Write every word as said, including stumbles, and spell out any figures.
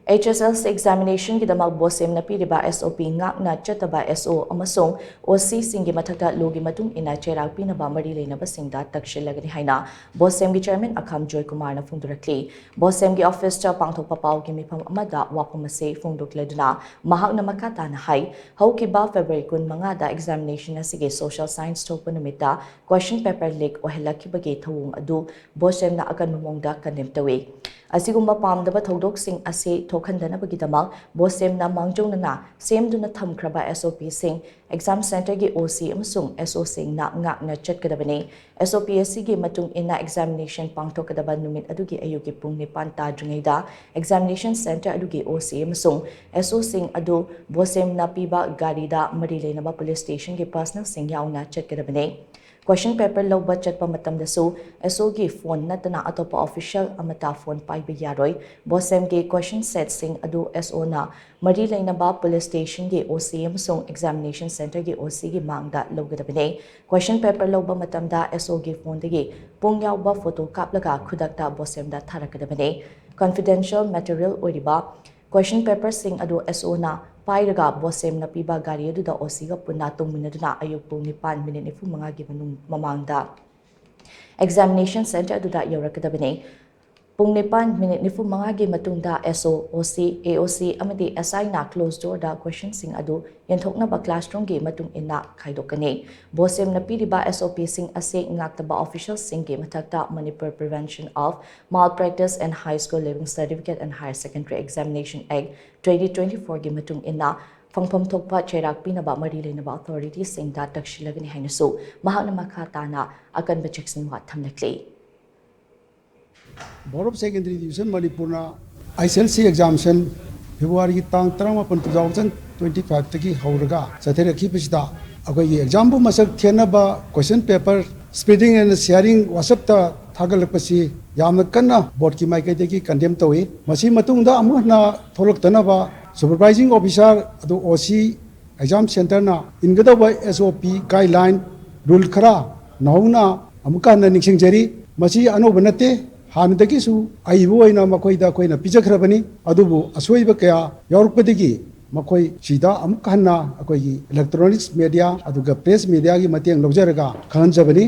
H S L C examination ꯒꯤꯗꯃꯛ ꯕꯣꯁꯦꯝꯅ ꯄꯤꯔꯤꯕ S O P ꯉꯥꯛꯅ ꯆꯠꯇꯕ S O ꯑꯃꯁꯨꯡ O C ꯁꯤꯡꯒꯤ ꯃꯊꯛꯇ ꯂꯣꯒꯤ ꯃꯇꯨꯡ ꯏꯟꯅ ꯆꯩꯔꯥꯛ ꯄꯤꯅꯕ ꯃꯔꯤ ꯂꯩꯅꯕꯁꯤꯡꯗ ꯇꯛꯁꯤꯜꯂꯒꯅꯤ ꯍꯥꯏꯅ ꯕꯣꯁꯦꯝꯒꯤ chairman ꯑꯈꯥꯝ ꯖꯣꯏꯀꯨꯃꯥꯔꯅ ꯐꯣꯡꯗꯣꯔꯛꯂꯤ꯫ ꯕꯣꯁꯦꯝꯒꯤ office ꯇ ꯄꯥꯡꯊꯣꯛꯄ ꯄꯥꯎꯒꯤ ꯃꯤꯐꯝ ꯑꯃꯗ ꯋꯥꯐꯝ ꯑꯁꯤ ꯐꯣꯡꯗꯣꯛꯂꯗꯨꯅ ꯃꯍꯥꯛꯅ ꯃꯈꯥ ꯇꯥꯅ ꯍꯥꯏ, ꯍꯧꯈꯤꯕ February ꯀꯨꯟꯃꯉꯥꯗ examination ꯑꯁꯤꯒꯤ social science ꯊꯣꯛꯄ ꯅꯨꯃꯤꯠꯇ question paper leak ꯑꯣꯏꯍꯜꯂꯛꯈꯤꯕꯒꯤ ꯊꯧꯑꯣꯡ ꯑꯗꯨ ꯕꯣꯁꯦꯝꯅ ꯑꯀꯟꯕ ꯃꯑꯣꯡꯗ condemn ꯇꯧꯏ꯫ ꯑꯁꯤꯒꯨꯝꯕ ꯄꯥꯝꯗꯕ ꯊꯧꯗꯣꯛꯁꯤꯡ ꯑꯁꯤ ꯊꯣꯛꯍꯟꯗꯅꯕꯒꯤꯗꯃꯛ ꯕꯣꯁꯦꯝꯅ ꯃꯥꯡꯖꯧꯅꯅ ꯁꯦꯝꯗꯨꯅ ꯊꯝꯈ꯭ꯔꯕ S O P ꯁꯤꯡ exam centre ꯒꯤ O C ꯑꯃꯁꯨꯡ S O ꯁꯤꯡꯅ ꯉꯥꯛꯅ ꯆꯠꯀꯗꯕꯅꯤ꯫ S O P ꯑꯁꯤꯒꯤ ꯃꯇꯨꯡ ꯏꯟꯅ examination ꯄꯥꯡꯊꯣꯛꯀꯗꯕ ꯅꯨꯃꯤꯠ ꯑꯗꯨꯒꯤ ꯑꯌꯨꯛꯀꯤ ꯄꯨꯡ ꯅꯤꯄꯥꯟ ꯇꯥꯗ꯭ꯔꯤꯉꯩꯗ examination centre ꯑꯗꯨꯒꯤ O C ꯑꯃꯁꯨꯡ S O ꯁꯤꯡ ꯑꯗꯨ ꯕꯣꯁꯦꯝꯅ ꯄꯤꯕ ꯒꯥꯔꯤꯗ ꯃꯔꯤ ꯂꯩꯅꯕ police station ꯒꯤ personnel ꯁꯤꯡ ꯌꯥꯎꯅ ꯆꯠꯀꯗꯕꯅꯤ꯫ Question paper ꯂꯧꯕ ꯆꯠꯄ ꯃꯇꯝꯗꯁꯨ S O ꯒꯤ phone ꯅꯠꯇꯅ ꯑꯇꯣꯞꯄ official ꯑꯃꯠꯇ phone ꯄꯥꯏꯕ ꯌꯥꯔꯣꯏ꯫ ꯕꯣꯁꯦꯝꯒꯤ question set ꯁꯤꯡ ꯑꯗꯨ S O ꯅ ꯃꯔꯤ ꯂꯩꯅꯕ police station ꯒꯤ O C ꯑꯃꯁꯨꯡ examination centre ꯒꯤ O C ꯒꯤ ꯃꯥꯡꯗ ꯂꯧꯒꯗꯕꯅꯤ꯫ Question paper ꯂꯧꯕ ꯃꯇꯝꯗ S O ꯒꯤ phone ꯗꯒꯤ ꯄꯨꯡ ꯌꯥꯎꯕ photo ꯀꯥꯞꯂꯒ ꯈꯨꯗꯛꯇ ꯕꯣꯁꯦꯝꯗ ꯊꯥꯔꯛꯀꯗꯕꯅꯤ꯫ Confidential material ꯑꯣꯏꯔꯤꯕ question paper ꯁꯤꯡ ꯑꯗꯨ S O ꯅ ꯄꯥꯏꯔꯒ ꯕꯣꯁꯦꯝꯅ ꯄꯤꯕ ꯒꯥꯔꯤ ꯑꯗꯨꯗ O C ꯒ ꯄꯨꯟꯅ ꯇꯣꯡꯃꯤꯟꯅꯗꯨꯅ ꯑꯌꯨꯛ ꯄꯨꯡ ꯅꯤꯄꯥꯟ minute ꯅꯤꯐꯨ ꯃꯉꯥꯒꯤ ꯃꯅꯨꯡ, ꯃꯃꯥꯡꯗ examination centre ꯑꯗꯨꯗ ꯌꯧꯔꯛꯀꯗꯕꯅꯤ꯫ ꯄꯨꯡ ꯅꯤꯄꯥꯟ minute ꯅꯤꯐꯨ ꯃꯉꯥꯒꯤ ꯃꯇꯨꯡꯗ S O, O C, A O C ꯑꯃꯗꯤ S I ꯅ closed door ꯗ question ꯁꯤꯡ ꯑꯗꯨ ꯌꯦꯟꯊꯣꯛꯅꯕ classroom ꯒꯤ ꯃꯇꯨꯡ ꯏꯟꯅ ꯈꯥꯏꯗꯣꯛꯀꯅꯤ꯫ ꯕꯣꯁꯦꯝꯅ ꯄꯤꯔꯤꯕ S O P ꯁꯤꯡ ꯑꯁꯤ ꯉꯥꯛꯇꯕ official ꯁꯤꯡꯒꯤ ꯃꯊꯛꯇ Manipur Prevention of Malpractice in High School Leaving Certificate and Higher Secondary Examination Act twenty twenty-four ꯒꯤ ꯃꯇꯨꯡ ꯏꯟꯅ ꯐꯪꯐꯝ ꯊꯣꯛꯄ ꯆꯩꯔꯥꯛ ꯄꯤꯅꯕ ꯃꯔꯤ ꯂꯩꯅꯕ authority ꯁꯤꯡꯗ ꯇꯛꯁꯤꯜꯂꯒꯅꯤ ꯍꯥꯏꯅꯁꯨ ꯃꯍꯥꯛꯅ ꯃꯈꯥ ꯇꯥꯅ ꯑꯀꯟꯕ ꯆꯦꯛꯁꯤꯟꯋꯥ ꯊꯝꯂꯛꯂꯤ꯫ Board of Secondary Education ꯃꯅꯤꯄꯨꯔꯅ H S L C examination February ꯒꯤ ꯇꯥꯡ ꯇꯔꯥꯃꯥꯄꯟ, two thousand twenty-five ꯇꯒꯤ ꯍꯧꯔꯒ ꯆꯠꯊꯔꯛꯈꯤꯕꯁꯤꯗ ꯑꯩꯈꯣꯏꯒꯤ exam ꯕꯨ ꯃꯁꯛ ꯊꯦꯠꯅꯕ question paper spreading and sharing WhatsApp ꯇ ꯊꯥꯒꯠꯂꯛꯄꯁꯤ ꯌꯥꯝꯅ ꯀꯟꯅ board ꯀꯤ ꯃꯥꯏꯀꯩꯗꯒꯤ condemn ꯇꯧꯏ꯫ ꯃꯁꯤ ꯃꯇꯨꯡꯗ ꯑꯃꯨꯛ ꯍꯟꯅ ꯊꯣꯛꯂꯛꯇꯅꯕ supervising officer ꯑꯗꯨ O C exam centre ꯅ ꯏꯟꯒꯗꯧꯕ S O P guideline rule ꯈꯔ ꯅꯧꯅ ꯑꯃꯨꯛꯀ ꯍꯟꯅ ꯅꯤꯡꯁꯤꯡꯖꯔꯤ꯫ ꯃꯁꯤ ꯑꯅꯧꯕ ꯅꯠꯇꯦ꯫ ꯍꯥꯟꯅꯗꯒꯤꯁꯨ ꯑꯏꯕ ꯑꯣꯏꯅ ꯃꯈꯣꯏꯗ ꯑꯩꯈꯣꯏꯅ ꯄꯤꯖꯈ꯭ꯔꯕꯅꯤ꯫ ꯑꯗꯨꯕꯨ ꯑꯁꯣꯏꯕ ꯀꯌꯥ ꯌꯥꯎꯔꯛꯄꯗꯒꯤ ꯃꯈꯣꯏ ꯁꯤꯗ ꯑꯃꯨꯛ ꯍꯟꯅ ꯑꯩꯈꯣꯏꯒꯤ electronics media ꯑꯗꯨꯒ press mediaꯒꯤ ꯃꯇꯦꯡ ꯂꯧꯖꯔꯒ ꯈꯪꯍꯟꯖꯕꯅꯤ꯫